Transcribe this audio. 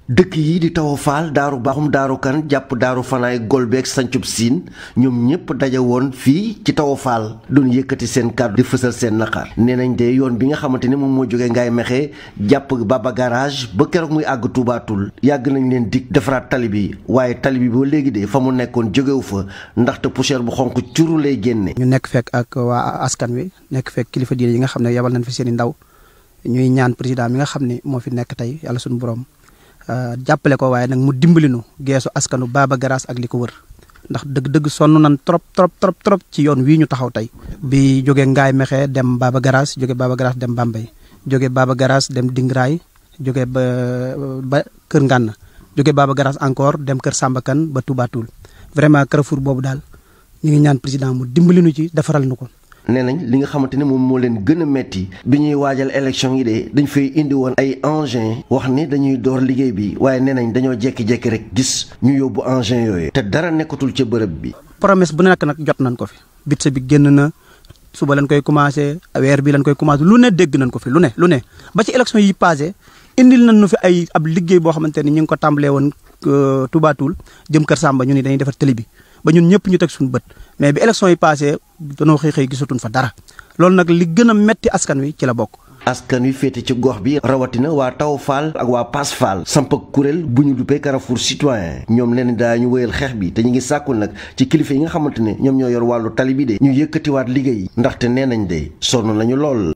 dëkk yi di Tawa Fall daaru baaxum daaru kan jàpp daaru fanaay golbeeg sancub siin ñoom ñëpp daje woon fii ci Tawa Fall doon yëkkati seen kàddu di fësal seen naqar nee nañ de yoon bi nga xamante ne moom moo jógee Ngaye Mékhé jàpp Baba Garage ba keroog muy àgg Touba Toul yàgg nañ leen dig defaraat tali bi waaye tali bi ba léegi de fa mu nekkoon jógewu fa ndaxte poussière bu xonk curu lay génne. ñu nekk fekk ak waa askan wi nekk fekk kilifa diine yi nga xam ne yabal nañ fi seen i ndaw ñuy ñaan président mi nga xam ne moo fi nekk tey yàlla suñu borom jàppale ko waaye nag mu dimbali nu geesu askanu Baba Garage ak li ko wër ndax dëgg-dëgg sonn nañ trop ci yoon wii ñu taxaw tey. bi jóge Ngaye Mékhé dem Baba Garage jóge Baba Garage dem Bambey jóge Baba Garage dem Dingraay jóge ba Kër Ngànn jóge Baba Garage encore dem Kër Samba Kane ba Touba Toul vraiment carrefour boobu daal ñu ngi ñaan président mu dimbali nu ci defaral nu ko. nee nañ li nga xamante ne moom moo leen gën a metti bi ñuy waajal élection yi de dañ fay indi woon ay engin wax ni dañuy door liggéey bi waaye nee nañ dañoo jekki-jekki rek gis ñu yóbbu engin yooyu te dara nekkatul ca bërëb bi. promesse bu nekk nag jot nañ ko fi budget bi génn na suba lañ koy commencé weer bi lañ koy commencé lu ne dégg nañ ko fi lu ne ba ci élection yi passé indil nañ nu fi ay ab liggéey boo xamante ni ñu ngi ko tàmbalee woon Touba Toul jëm Kër Samba ñu ni dañuy defar télé bi ba ñun ñëpp ñu teg suñu bët mais bi élection yi passé danoo xëy gisatuñ fa dara loolu nag li gën a metti askan wi ci la bokk. askan wi féete ci gox bi rawatina waa Tawa Fall ak waa Pass Fall samp ak kuréel bu ñu duppee Carrefour citoyen ñoom leen daañu wéyal xeex bi te ñu ngi sàkkul nag ci kilifa yi nga xamante ne ñoom ñoo yor wàllu tali bi de ñu yëkkatiwaat liggéey ndaxte nee nañ de sonn nañu lool.